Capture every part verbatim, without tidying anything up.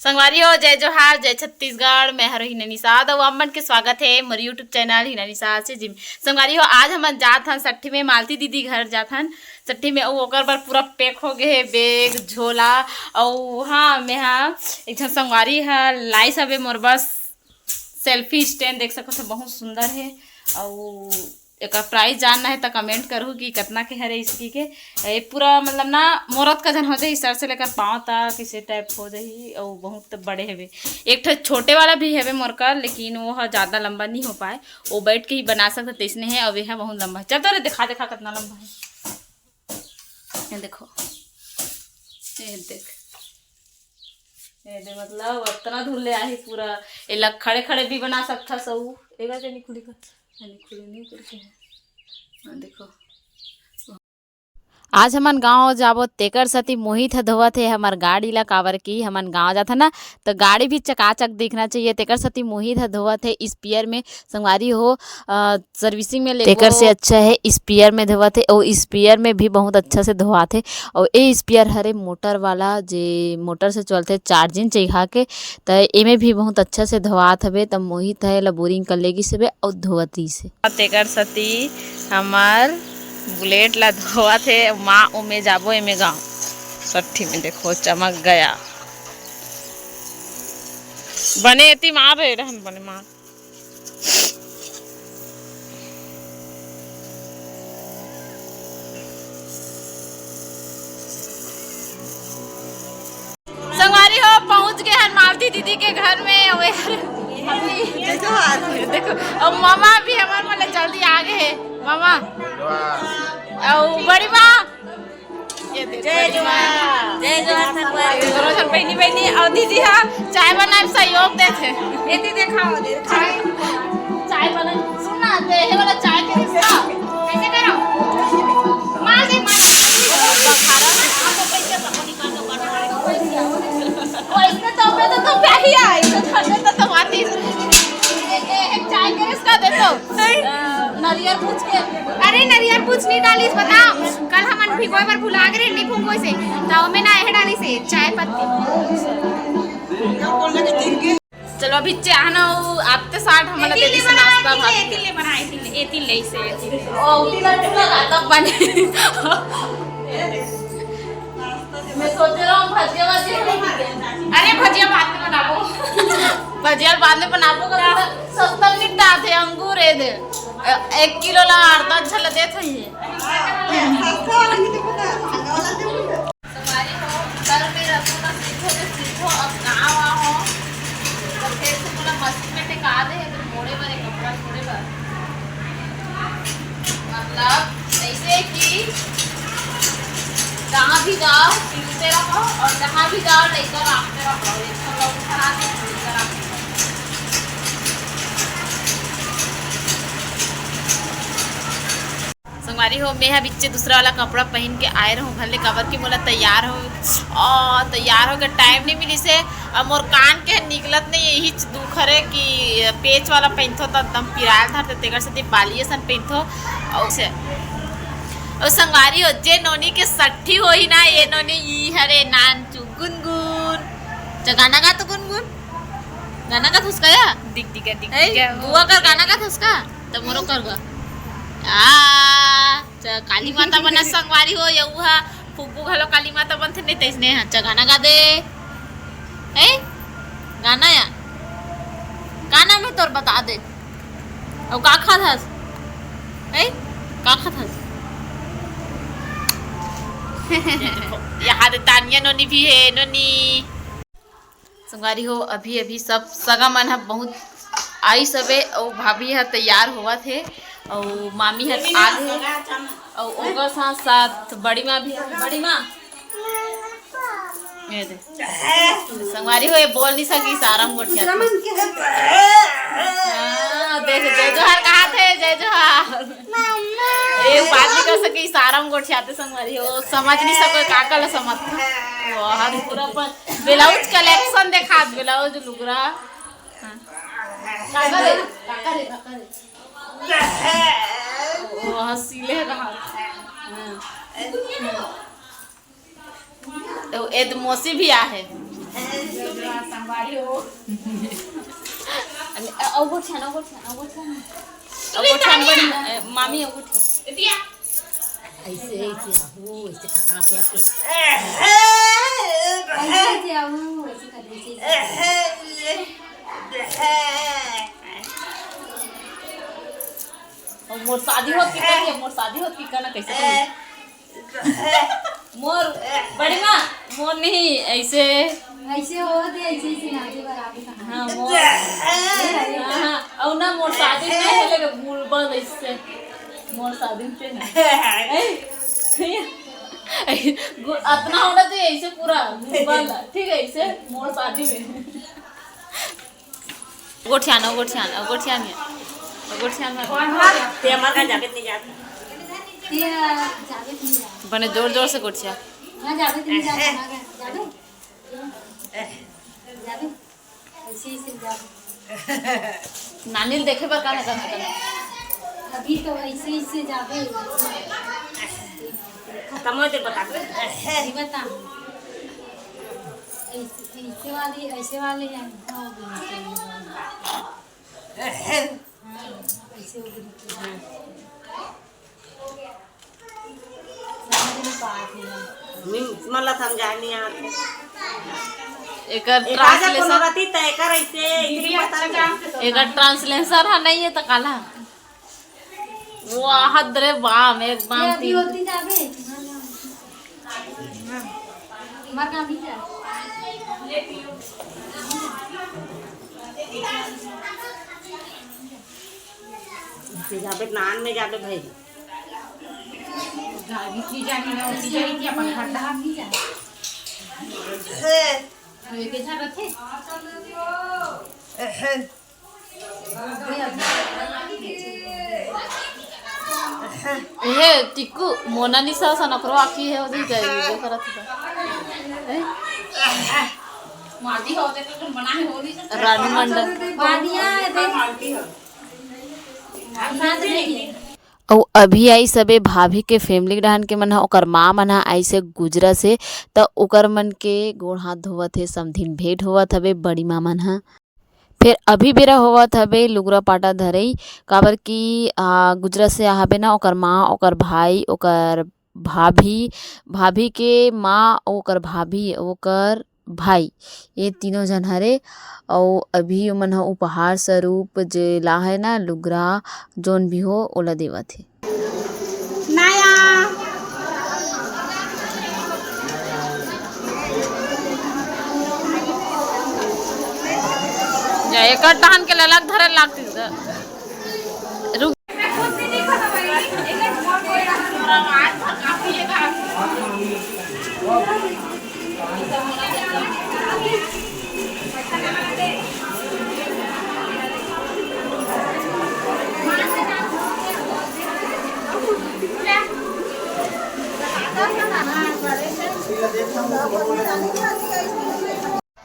संगवारी हो, जय जोहार, जय छत्तीसगढ़। मैं हर हिना निषाद अउ आप मन के स्वागत हे मोर YouTube चैनल हिना निषाद से जिम। संगवारी हो, आज हमन जात हन सट्ठी में, मालती दीदी घर जात हन। सट्ठी में अउ ओकर बर पूरा पैक हो गए हे बैग, झोला। अउ हाँ, मैं हा एक झन संगवारी हा लाइस हवे मोर बर सेल्फी स्टैंड, देख सकत हो, बहुत सुंदर हे। अउ एकर प्राइस जानना हे त कमेंट करहू कि कतना के हरे इसकी के। ये पूरा मतलब ना मोरत का जन हो जाही, सर से लेकर पाँव तक इसे टाइप हो जाही। अउ बहुत बड़े हवे, एक ठो छोटे वाला भी हवे मोर कर, लेकिन वो ह ज्यादा लंबा नहीं हो पाए, वो बैठ के ही बना सकते तैसने हे। अउ ये ह बहुत लंबा हे, चल तो रे दिखा, दिखा कितना लंबा हे। ये देखो, ये देख, ये दे मतलब अतना दूर ले आही पूरा। एला खड़े खड़े भी बना सकथा सऊ। एगा जनी खुली कर, जनी खुली नहीं करके है। हाँ, देखो। आज हमन गांव जाबो, तेकर सेती मोहित ह धोवत हे हमर गाड़ी ला, काबर कि हमन गांव जाथन ना, तो गाड़ी भी चकाचक दिखना चाहिए। तेकर सेती मोहित ह धोवत हे स्पेयर में। संगवारी हो, अ, सर्विसिंग में लेगो। तेकर से अच्छा है स्पेयर में धोवत हे, और स्पेयर में भी बहुत अच्छा से धोवात हे। और ए स्पेयर हरे मोटर वाला, जे मोटर से चलथे चार्जिंग चढ़ा के, त एमे भी बहुत अच्छा से धोवात हवे। त मोहित ह एला बोरिंग कर लेगिस हवे और धोवत रहिस हे। तेकर सेती हमर बुलेट ला धोवत हे। माँ ओमे जाबो, एमे गाँव सट्ठी में देखो चमक गया। बने एती मार रहे रहन, बने मार। संगवारी हो, पहुंच गए हन मालती दीदी के घर में। अउ ए हर जय जोहार। देखो, अउ मामा भी हमर मन ले जल्दी आ गए हे। मामा अउ बड़ी माँ, ये देखो, जय बड़ी माँ। जोहार। जय जोहार संगवारी। दोनों झन बहिनी बहिनी, अउ दीदी हा चाय बनाए में सहयोग देथे। एती देखाओ, दीदी। चाय, चाय बना, सुन ना, ते हे वाला चाय के रिश्ता कैसे करो? मार दे, मार दे। वैसे तो मैं तो, तो प्याही आई, तो घर में तो, तो आती। ए, ए, एक चाय के रिश्ता दे दो। अ, नरियर पूछ के। अरे, नरियर पूछ नहीं डालिस, बताओ। कल हमन भिगोए बर भुला गे रहे, नहीं भुगोए से। त ओमे ना एहे डालिस हे, चाय पत्ती। चलो, अभी चाह ना हो, आते साठ हमला दे दिस नाश्ता भाभी। एती ले बनाए, एती ले, एती ले से, एती ले। ओ, एती ले, एती ले, तब बने। मैं सोच रहा हूँ भजिया वजिया नहीं है। अरे, भजिया बाद में बनाबो। भजिया बाद में बनाबो, का सस्ता निपटा थे अंगूर ए दे। अ, एक किलो ला अर्धा अच्छा ला देत होइए। संगवारी हो, कल मैं रसों का सीखो तो सीखो, अब गाँव आओ, तो फिर से पूरा मशीन में टेका दे, तो मोड़े बर एक कपड़ा छोड़े बर। मतलब, ऐसे कि जहाँ भी जाओ, सिलते रहो, और जहाँ भी जाओ, लेकर आते रहो। ये सब लोग खराब है, लेकर आते रहो। संगवारी हो, मैं ह बिच्चे दूसरा वाला कपड़ा पहन के आए रहूँ घर ले, काबर कि मोला तैयार हो, आ, तैयार हो के टाइम नहीं मिलिस हे। अब मोर कान के निकलत नहीं, यही दुख हरे कि पेच वाला पहनथो त एकदम पिरायल धरथे, तेकर सेती बाली असन पहनथो। अउ से, अउ संगवारी हो, जे नोनी के सट्ठी होही ना, ये नोनी ई हरे नानचु गुनगुन। च गाना गा तो गुनगुन, गाना गा थस का या? दिख दिख दिख ए, दिख। बुआ कर गाना गा थस का? त मोरो कर गा। आ, च काली माता बना संगवारी हो, यऊ हा फुग्गू घलो काली माता बनथे, नहीं तैसने हा। च गाना गा दे। ए? गाना या? का नाम है तोर, बता दे। अउ का खात हस? ए? का खात हस? ये देखो, यहाँ दे तानिया नोनी भी है, नोनी। संगवारी हो, अभी अभी सब सगा मन ह बहुत आइस हवे, अउ भाभी ह तैयार होवत हे, अउ मामी ह आ गे, अउ ओकर साथ साथ बड़ी माँ भी, बड़ी माँ, ये दे। संगवारी हो, ये बोल नहीं सकी, इशारा में गोठियाथे। हाँ, देख, जय जोहार कहाथे, जय जोहार। ये बात नहीं कर सकी, इशारा में गोठियाथे संगवारी हो, समझ नहीं सको, का कल समझ। वो हाथ पूरा पर ब्लाउज कलेक्शन देखा, ब्लाउज लुगरा। हाँ। काका रे, काका रे, काका रे। वो हंसीले रहा। हाँ। तो एद मौसी भी आहे। अउ गोठियान, अउ गोठियान, अउ गोठियान। अउ गोठियान बड़ी, अ, मामी अउ गोठियान। ऐसे, ऐसे आऊ, ऐसे कहाँ पे आके? ऐसे, ऐसे आऊ, ऐसे कर, ऐसे, ऐसे। अउ मोर शादी होत कि कहिए, मोर शादी होत कि कहना कैसे कही? मोर बड़ी माँ, मोर नहीं, ऐसे। ऐसे होत हे, ऐसे, ऐसे नाचे बर आगे कहाँ? हाँ, मोर, हाँ, हाँ, अउ ना मोर शादी में है, लेकिन मुलबल ऐसे, मोर शादी में ना। ऐ, ऐ, गु-, अतना होना चाहिए ऐसे पूरा मुलबल, ठीक है, ऐसे मोर शादी में। गोठियान, गोठियान, गोठियान, गोठियान। ते हमार का जाबे नहीं जात। ते जाबे नहीं जात। बने जोर जोर से गोठिया। ना जाबे नहीं जात, ना जाबे। जाबे। ऐसे ही से जाबे। नानी ल देखे बर का ना करना करना। अभी तो ऐसे ही से जाबे। तमो ते बता। नहीं बता। ऐसे, ऐसे वाली, ऐसे वाली है। हाँ, ऐसे हो गई। समझ नहीं पाती है। मिम-, मला समझा नहीं आते। एकर एक आजा कोनो translation, रहती त एकर ऐसे, ऐसे दीदी, पता अच्छा नहीं। काम से एकर translation ह नहीं है त काला। वाह रे बाम, एक बाम ये अभी तीन। होती जाबे। मर का भी जा। जाबे नान में जाबे भाई। जाबे की जानी ना, उसी जानी की अपन खड्डा। तो ये कैसा रथे? एहे टिक्कू, मोनालिसा सन ओकरो आँखी हे, ओदे जाई, video करत हे। हैं? रानू मंडल। अउ अभी आइस हबे भाभी के family के डहान के मन ह, ओकर माँ मन ह आइस हे गुजरा से, त ओकर मन के गोड़ हाथ धोवत हे, समधिन भेंट होवत हबे बड़ी माँ मन ह। फेर अभी बेरा होवत हबे लुगरा पाटा धरई, काबर कि, आ, गुजरा से आहबे ना, ओकर माँ, ओकर भाई, ओकर भाभी, भाभी के माँ, ओकर भाभी, ओकर भाई, ये तीनों झन हरे। अउ अभी ओमन ह उपहार स्वरूप जे लाहे ना लुगरा, जोन भी हो, ओला देवत हे। नया। जा, एकर टहन के ललक धरे लागतिस ग। रुक।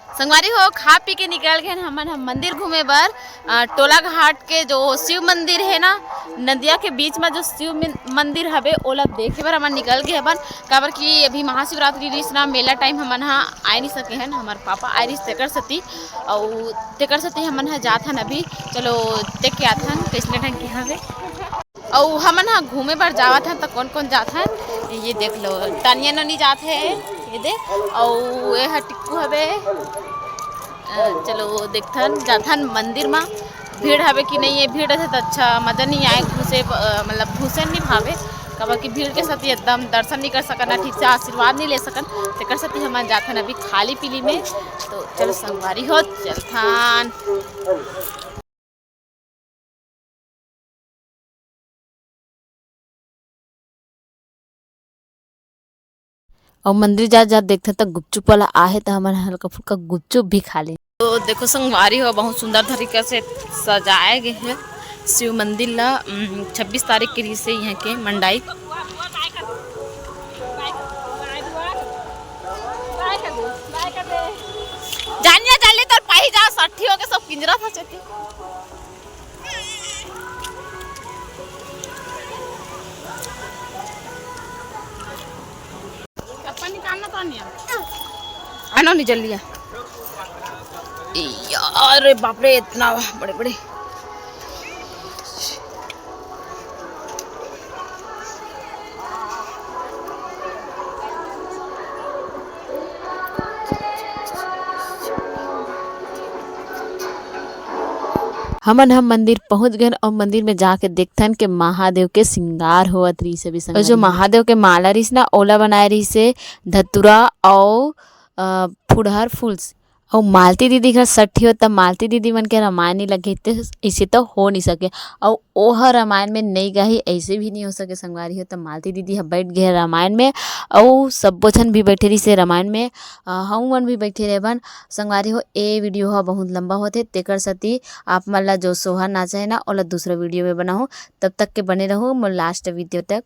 संगवारी हो, खा पी के निकल गए हन हमन ह मंदिर घूमे बर। अ, टोला घाट के जो शिव मंदिर हे ना, नदिया के बीच में जो शिव मिन-, मंदिर हवे, ओला देखे बर हमन निकल गए हवन। काबर कि अभी महाशिवरात्रि रिहिस ना, मेला time हमन ह आए नहीं सके हन, हमर पापा आए रिहिस तेकर सेती, अउ तेकर सेती हमन ह जात हन अभी। चलो देख के आत हन कैसने ढंग के हवे। अउ हमन ह घूमे बर जावत हन, त कोन कोन जात हन, ये देख लो, तानिया नोनी जात हे, ये दे, अउ ये ह टिक्कू हवे। अ, चलो देखथन, जाथन मंदिर म। भीड़ हवे कि नहीं है, भीड़ रहिथे त अच्छा मजा नहीं आए, घुसे ब-, अ, मतलब घुसे नहीं भावे, काबर कि भीड़ के साथ एकदम दर्शन नहीं कर सकन, ठीक से आशीर्वाद नहीं ले सकन, तेकर सेती हमन जाथन अभी खाली पीली में। तो चलो संगवारी हो, चलथन। अउ मंदिर जात जात देखथन त गुपचुप वाला आहे, त हमन हल्का फुल्का गुपचुप भी खा लेन। तो देखो संगवारी हो, बहुत सुंदर तरीका से सजाए गए हे शिव मंदिर ला। उम, छब्बीस तारीख के रिहिसे यहाँ के मंडाई। जानिया जाले तोर पाही जा साठी होके सब किंजरा था चेती। अपन निकालना तो नहीं है। आनो नहीं जल्दी आ। यार रे बाप रे, इतना बड़े बड़े। हमन ह मंदिर पहुंच गेन अउ मंदिर में जाके देखथन के महादेव के श्रृंगार होवत रहिस हे। अउ जो महादेव के माला रहिस ना, ओला बनाए रहिस हे धतुरा अउ, अ, फुड़हर फूल से। अउ मालती दीदी घर सट्ठी हो, त मालती दीदी मन के रामायण नहीं लगे, ते इसे तो हो नहीं सके। अउ ओह रामायण में नहीं गही, ऐसे भी नहीं हो सके संगवारी हो। त मालती दीदी ह बैठ गए रामायण में, अउ सब्बो झन भी बैठे रहिस हे रामायण में। अ, हमू मन भी बैठे रहबन संगवारी हो। ए वीडियो ह बहुत लंबा होथे, तेकर सेती आप मन ला जो सोहर नाचा है ना, ओला दूसरा वीडियो में बनाहूँ। तब तक के बने रहू मोर लास्ट वीडियो तक।